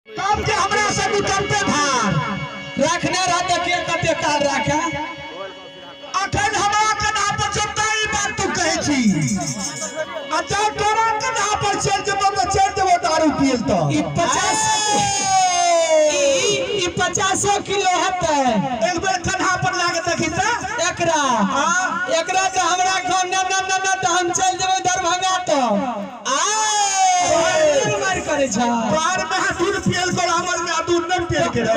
तब के हमरा से उतरते भार रखने रहते के कते काल राखे। अखन हमरा कन्हा पर चलता ई बात तू कहै छी, आ जब तोरा कन्हा पर चलि जेबो तऽ चलि जेबो दारू पियल तऽ। ई 50 ई 50 किलो हेतै। एक बेर कन्हा पर लाके देखी तऽ एकरा। हाँ। एकरा तऽ हमरा कहब न न न न तऽ हम चलि जेबै दरभंगा तऽ। आय मार करै छ। तोहर में हाथ दूध पियल कर, हमर में हाथ दूध नहीं पियल के। तू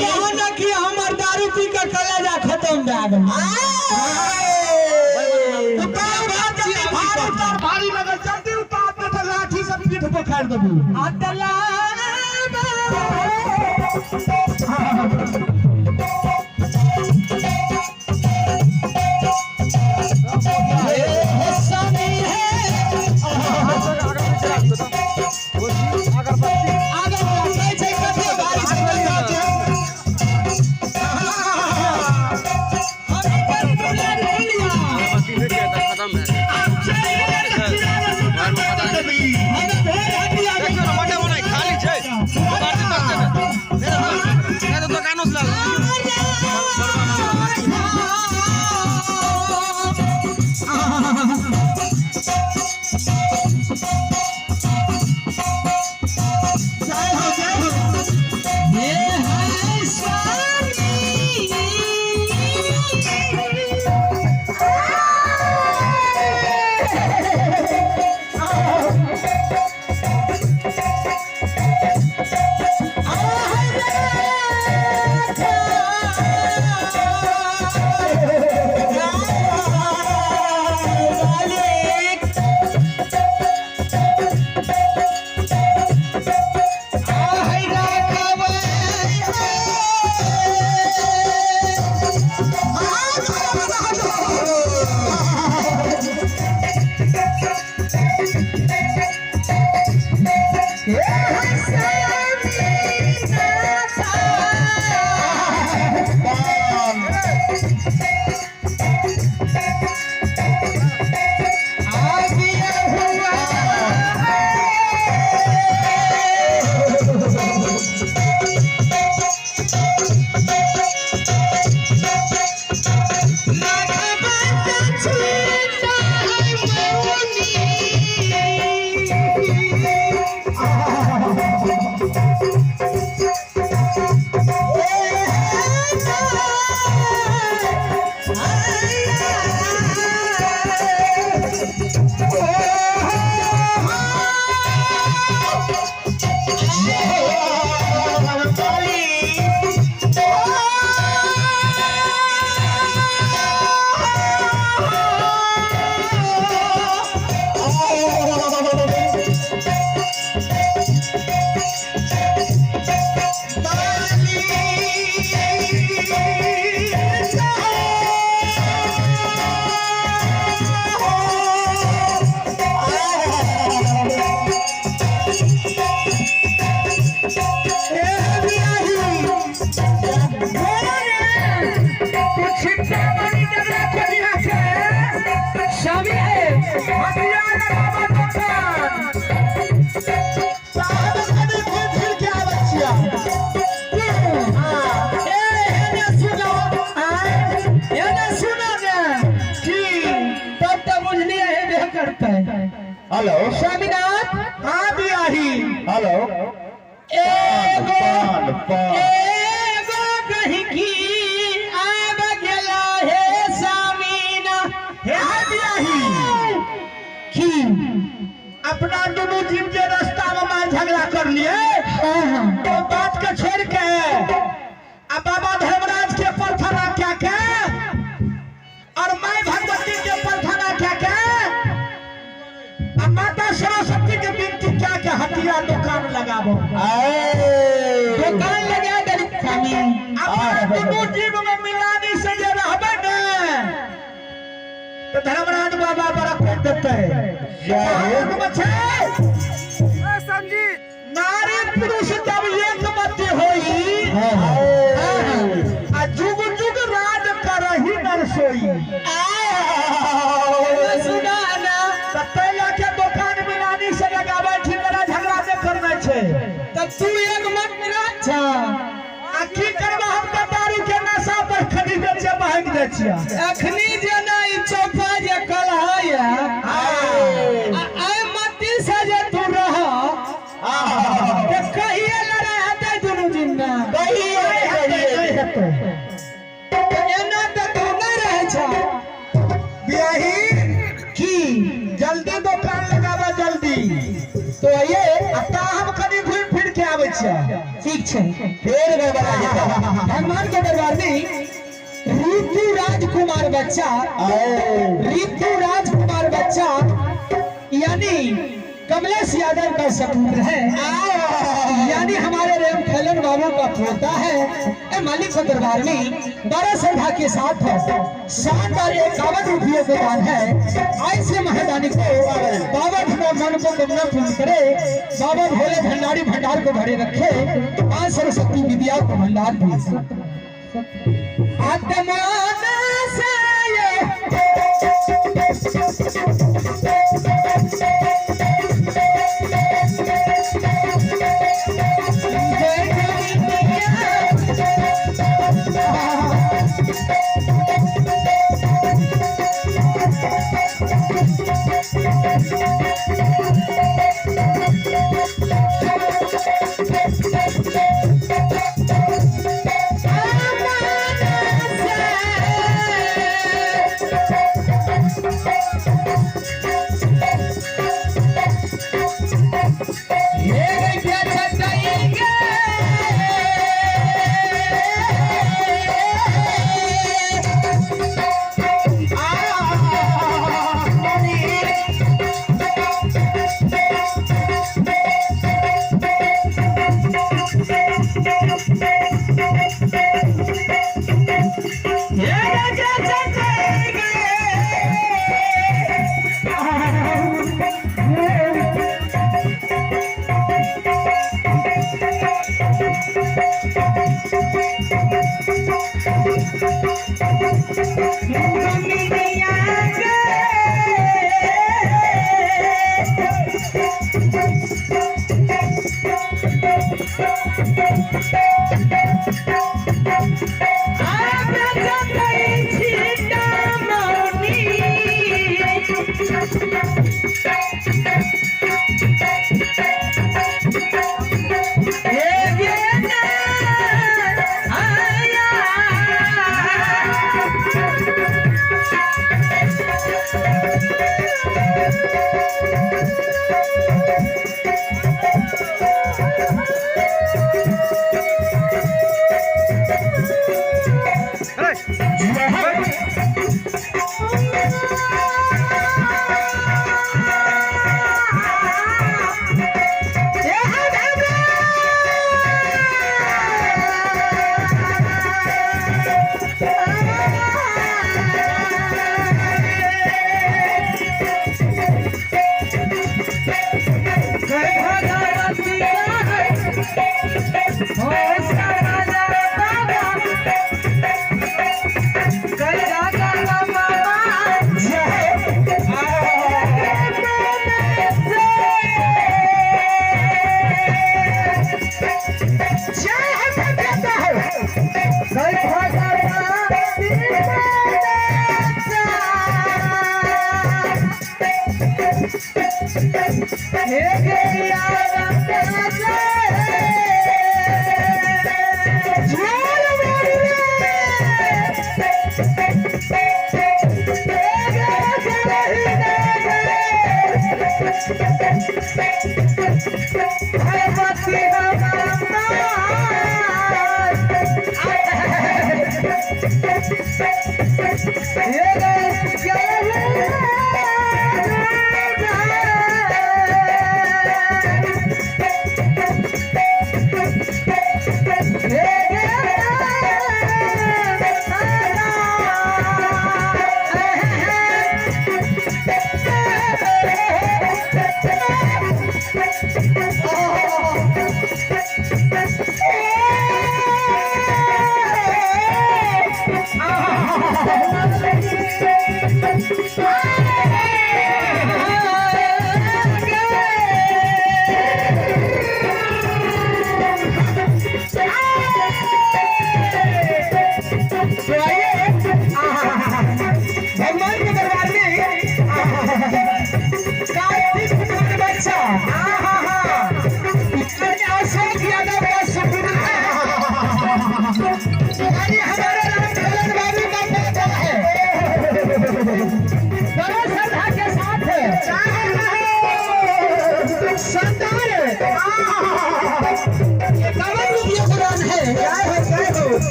कहो न कि हमर दारू पी के कलेजा खत्म भए गेल। उतार भार जल्दी, भार उतार, भारी लगल, जल्दी उतार, नहीं तऽ लाठी से पीठ पखाड़ देबू। अतला आगे कहै छै कते भारी छै कते। हम ई पर बोलिया। खत्म है। हम भेड़ हटिया के खाली छै दोकानो से। जय हो, जय हो। हे है स्वामी। हेलो स्वामीनाथ। हाँ बियाही। हेलो। एगो पान पान एगो गहिकी आब गेला हे स्वामीना। हे बियाही। की अपना दुनू जीव जे रास्ता में मार झगड़ा कर लिए हाँ हाँ तो बात के छोड़ के आ बाबा धर्मराज के प्रार्थना क्या के और माई भगवती के प्रार्थना क्या के आ माता सरस्वती के विनती क्या के हटिया दुकान लगाबो। दुकान लगा देली स्वामी। अपना दुनू जीव में मिलानी से जे रहबे ने तो धर्मराज बाबा बड़ा खोज देते। नारी पुरुष जब एक मत होई आ जुग जुग राज करही नरसोई। सुना ना तो तैला के दुकान मिलानी से लगावे थी, मेरा झगड़ा नहीं करना। तू एक मन मिला छा। आ की करबा, हम तऽ दारू के नशा पर खरीदे छियै, भागि जाइ छियै। अखनी जे ना ई चौपा जे कलहा या आ आइ मती से जे तू रह ते कहिए लड़ाई हेतै दुनू दिन में? कहिए नहि हेतै। एना तऽ तू नहि रहै छह। बियाही की? जल्दी दोकान लगाबा जल्दी। तो ये आ ता हम कनि घुमि फिर के आबै छियै। ठीक छै। फेर गड़बड़ा जेतै। भगवान के दरबार में ऋतु राजकुमार बच्चा, ऋतु राजकुमार बच्चा यानी कमलेश यादव का सपूत है, यानी हमारे रेम फैलन बाबू का पोता है। ए मालिक के दरबार में 12 श्रद्धा के साथ शानदार 51 रुपये के दान है। ऐसे महादानी को बाबा भोला मन को कमना पूर्ण करे, बाबा भोले भंडारी भंडार को भरे रखे, मां सरस्वती विद्या को भंडार भी। आत्मा से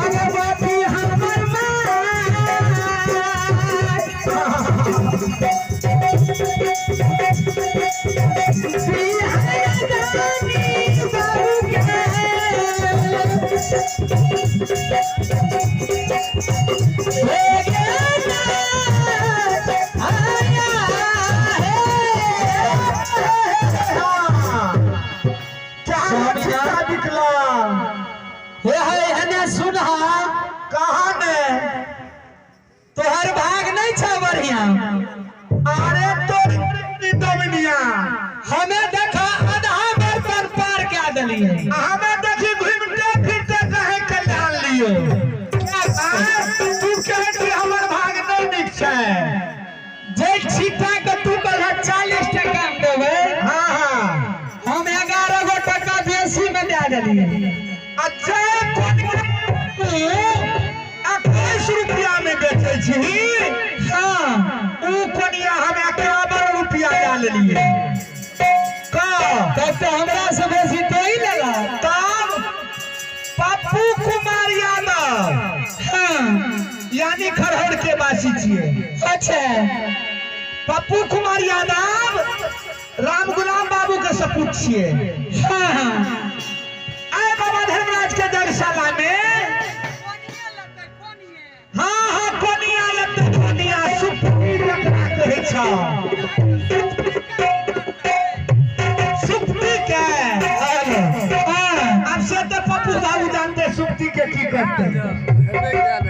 भगवती हमर क्या बिकला हे है हने सुनहा। कहाँ ने? तोहर भाग नहीं छ बढ़िया। अरे तो दमनिया हमें देखा आधा बर्तन पार क्या दिलिए। हमें देखी घूमते फिरते कहे कल्याण लियो। तू कहे कि हमर भाग नहीं निक छै। जे छिपा के तू कहला 40 टका में देबै। हाँ हाँ हम 11 गो टका बेसी में दे देलिए। अच्छा कोन तू 21 रुपया में बेचै छी। हाँ ऊ कोनिया हम 51 रुपया दे लेलिए। तब तो हमरा से बेसी तो ही लेला। तब पप्पू कुमार यादव। हाँ यानी खरहर के वासी छिए। अच्छा पप्पू कुमार यादव राम गुलाम बाबू के सपूत छिए। हाँ हाँ आए बाबा धर्मराज के दर्शाला में। हाँ हाँ कोनिया लगते कोनिया सुप्ती जकरा कहै छ सुप्ती के। हाँ अब से तो पप्पू बाबू जानते सुप्ती के की करते।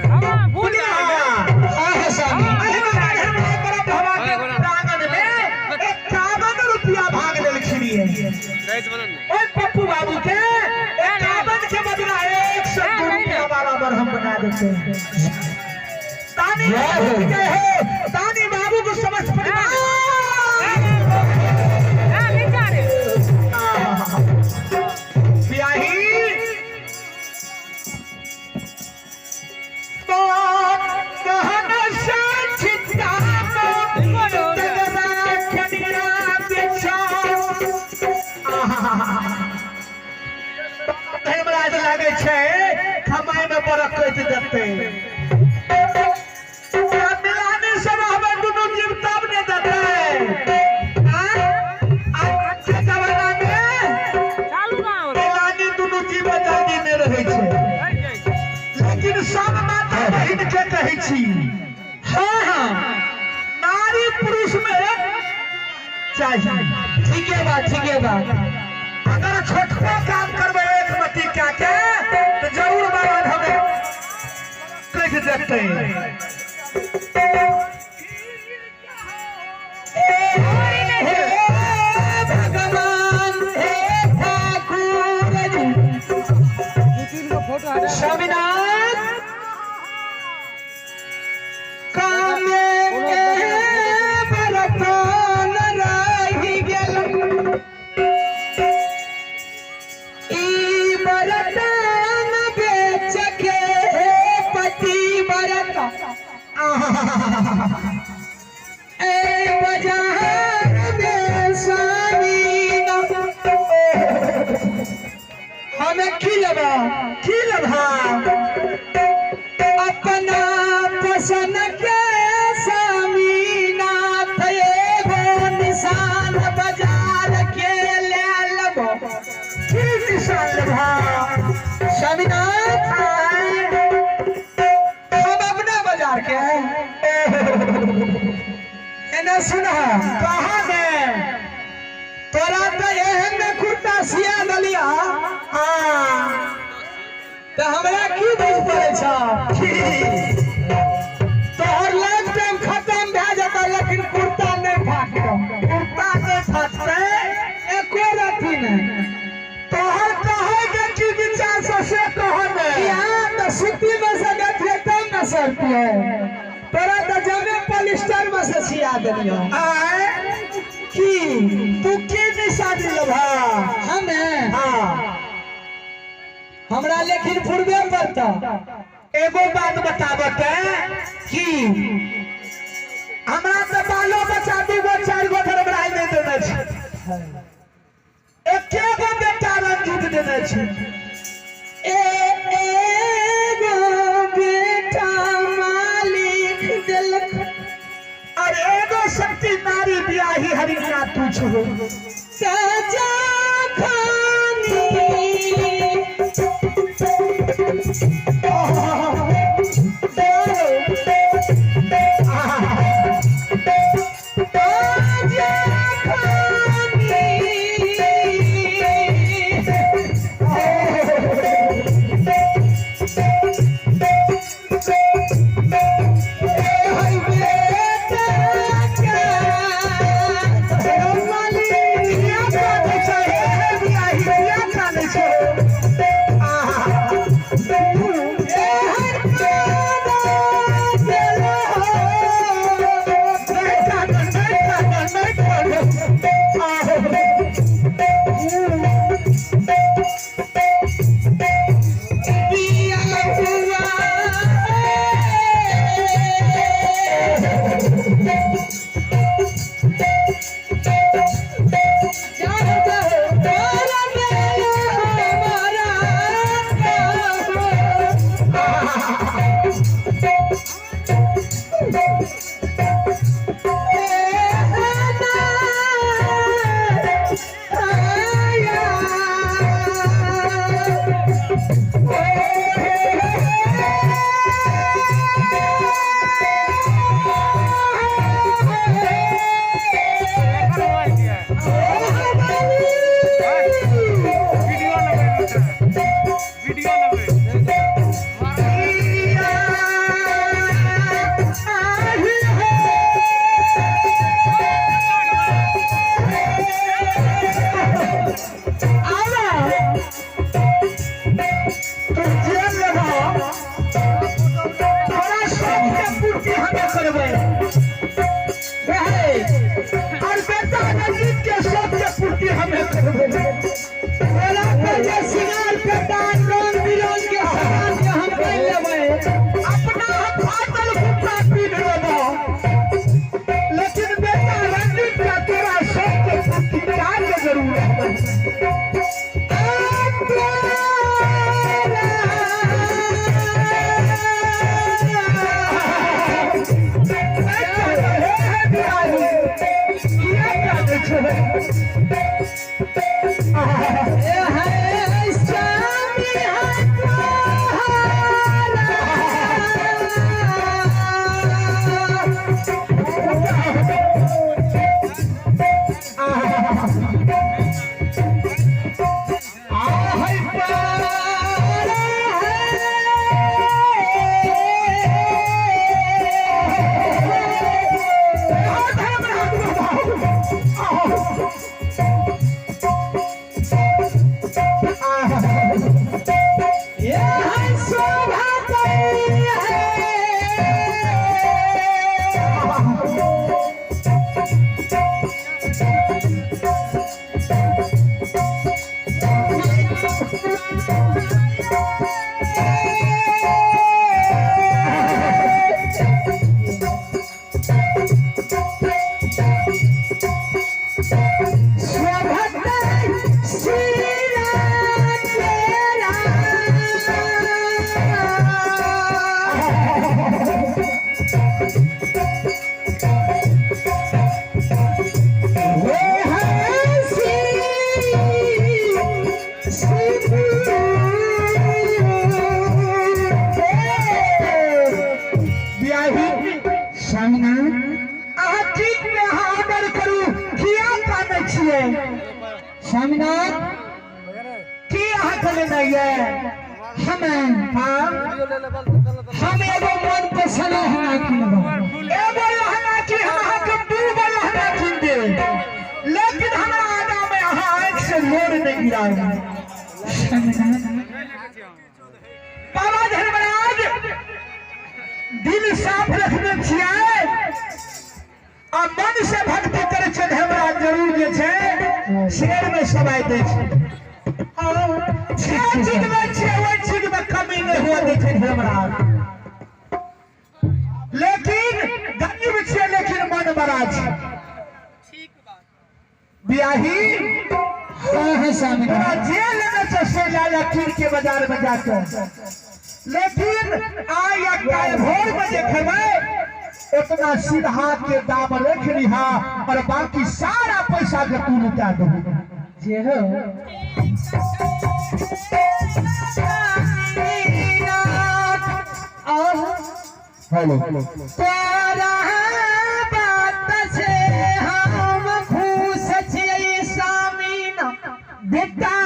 हाँ हाँ स्वामी। अरे बाबा धर्मराज बड़ा भवा के प्रांगण में 51 रुपया भाग लेलखिन। ओए पप्पू बाबू के 51 के बदला 102 रुपया बराबर हम बना देते हैं। तानी बाबू के हो, तानी बाबू को समझ परिवार ब्याही तो कहन से छिता धर्मराज लागे छै खमाय में बरकत देते। मिलानी से रहबै दुनू जीव तब ने देते। आज के जमाना में मिलानी दुनू जीव जल्दी नहीं रहै छै। लेकिन सब माता बहिन के कहै छी। हाँ हाँ नारी पुरुष में एक चाहिए। ठीक है बात, ठीक है बात। अगर छोटको काम करबै एक मती क्या के तो जरूर बाबा हमें कह देते। हे भगवान हे ठाकुर जी स्वामीनाथ कामे के बरतन रहि गेल। ई बरतन बेच के पति बरत ए बाजार में स्वामी हमें की लेबा की लेबा? एने सुनह। कहा ने? तोरा तो एहन ने कुर्ता सिया दलिया। हाँ। तो हमरा की बुझ पड़े छ? की? तोहर लाइफ टाइम खत्म भए जेतौ, लेकिन कुर्ता नहीं फाटतौ। कुर्ता नहीं फाटतै? एको रत्ती नहीं। तोहर कहे के की विचार से कह ने? यहाँ तो सूती में से देखिए तब न सरती है। तोरा तो जमे पॉलिस्टर में से सिया देलियो। आए? की? तू की निशानी लेबा? हमें? हाँ। हमरा लेकिन पूर्वे पड़ता। एगो बात बताबते। की? हमरा तो बालो बच्चा 2 गो 4 गो धर्मराज नहीं देने छै, एके गो बेटा रंजीत देने छै। एगो बेटा मालिक देलक और एगो शक्ति नारी बियाही हरिणा तू छो। सजा खानी। ताजा खानी। और बेटा रंजीत के सबके पूर्ति हमें करबै। तोरा पे जे सिंगार पेटार रंग बिरंग के सामान के हम कर लेबै। अपना हम फाटल कुत्ता पीट लेबो, लेकिन बेटा रंजीत का तोरा सबके पूर्ति काज जरूर है। बियाही अहाँ ठीक ने छियै। स्वामीनाथ, की अहाँके लेनाइ ये? हमें हाँ, हम एगो मन पसंद लहंगा किनबै। एगो लहंगा की हम अहाँके 2 गो लहंगा कीन देब, लेकिन हमरा आगा में अहाँ आँखि से लोर नहि गिराउ। स्वामीनाथ, बाबा धर्मराज, दिल साफ रखने छियै आ मन से भक्ति करै छै धर्मराज, जरूर जे छै शेर में समाय दै छै। जे चीज में छियै, ओहि चीज में कमी नहि हुआ दै छै धर्मराज। लेकिन गरीब छियै, लेकिन मन बड़ा छै बियाही। हाँ, स्वामीनाथ। तोरा जे लेने छै से लए ले कीन के बाजार में जाके, लेकिन आइ या काल्हि भोर में जे खेबै, उतना सीधा के दाम रख लिहा और बाकी सारा पैसा के तू लुटा देबी। जे हो और हेलो। तोरा बात से हम खुश छियै स्वामीनाथ। बेटा,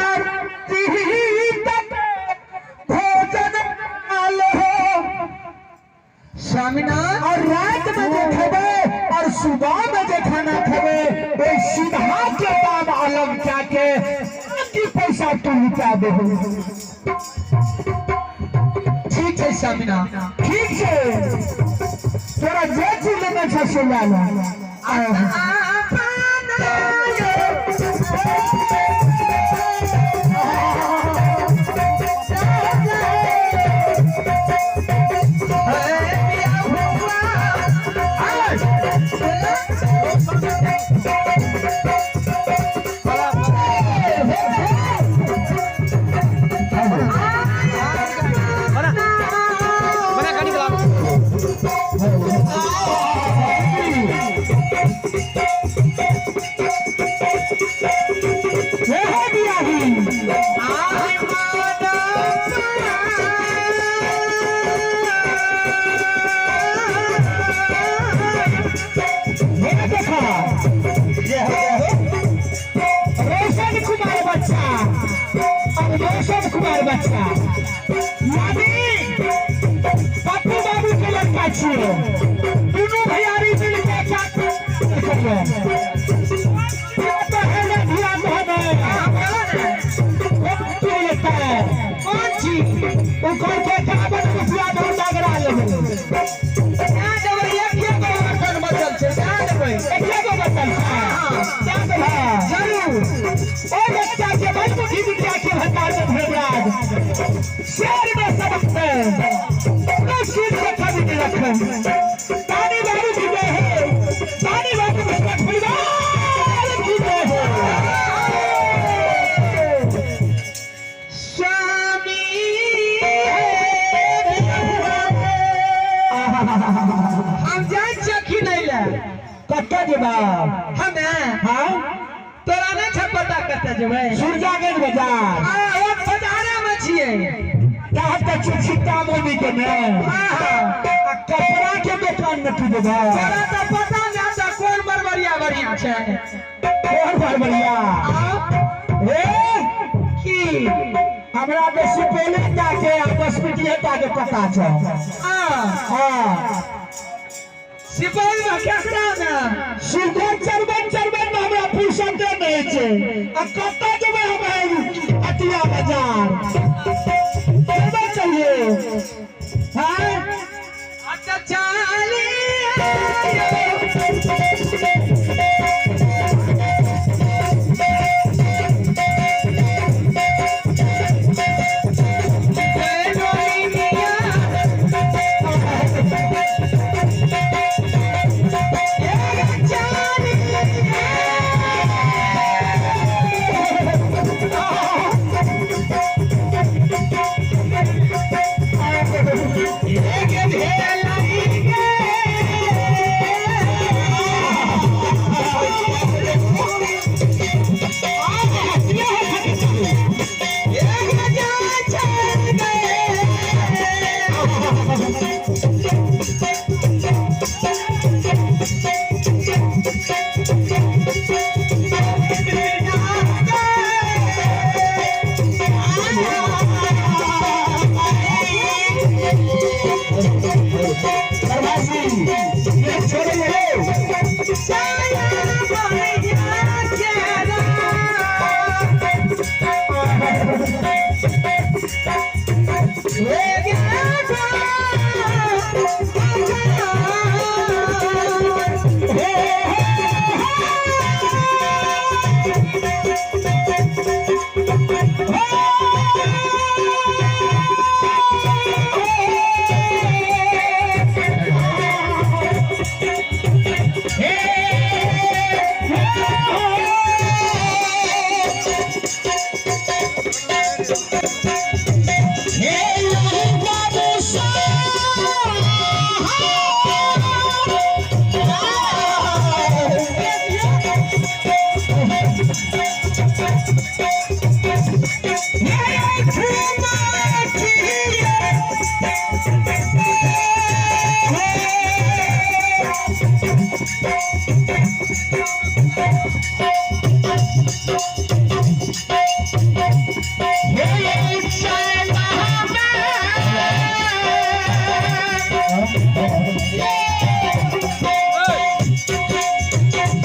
तक भोजन आल हो। स्वामीनाथ। और रात में जे खेबै और सुबह में जे खाना खेबै, ओहि सीधा के दाम अलग जाके बाकी पैसा तू लुटा देबी। ठीक छै स्वामीनाथ। ठीक छै, तोरा जे चीज लेने छै से लए ले। अपन बना गाड़ी चला। हे हे बियाही। हे देखा, ये हो, ये हो रोशन कुमार बच्चा और रोशन कुमार बच्चा, यानी पप्पू बाबू के लड़का छियै। दुनू भैयारी मिल के का करिए तो है ना ध्यान होने लेता है। कोन छी? ओकर के 51 रुपया दो डगरा लेबै। कहाँ देबै? एके गो बर्तन बचल छै, कहाँ देबै? एके गो बचल छै, क्या देबै? जरूर। ओ बच्चा के मनमुखी विद्या के भंडार में धर्मराज शेर में सबक है, कोनो चीज के कमी नहीं रखे। तानी बाबू की जय हो, तानी बाबू के परिवार की जय हो। स्वामी, हम जाइ छियै खिनै लए। कतऽ जेबा? हमे? हाँ। तोरा नहि छै पता कतऽ जेबै? सुरजागंज बाजार। आ ओ बाजारे मे छियै। तहन तऽ छिट्टा मोनी के ने हाँ। आ कपड़ा के दुकान में तू जेबा? तोरा तऽ पता नहि छै कोन बरबरिया बढ़िया छै। कोन बरबरिया? आ हे। की? हमरा तऽ सुपौले टाके आ बसबिटिये टाके पता छै। आ हाँ। सुपौल मे केकरा ने? सुगर चरबन चरबन में हमरा फुर्सते नहीं छै आ कतऽ जेबै हम हटिया बाजार चलबे चलिए? हाँ। अच्छा, चाली।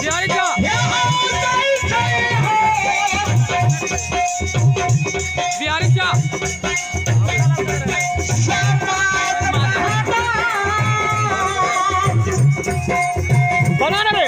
बिहारी जा। बिहारी जा। बना ना रे।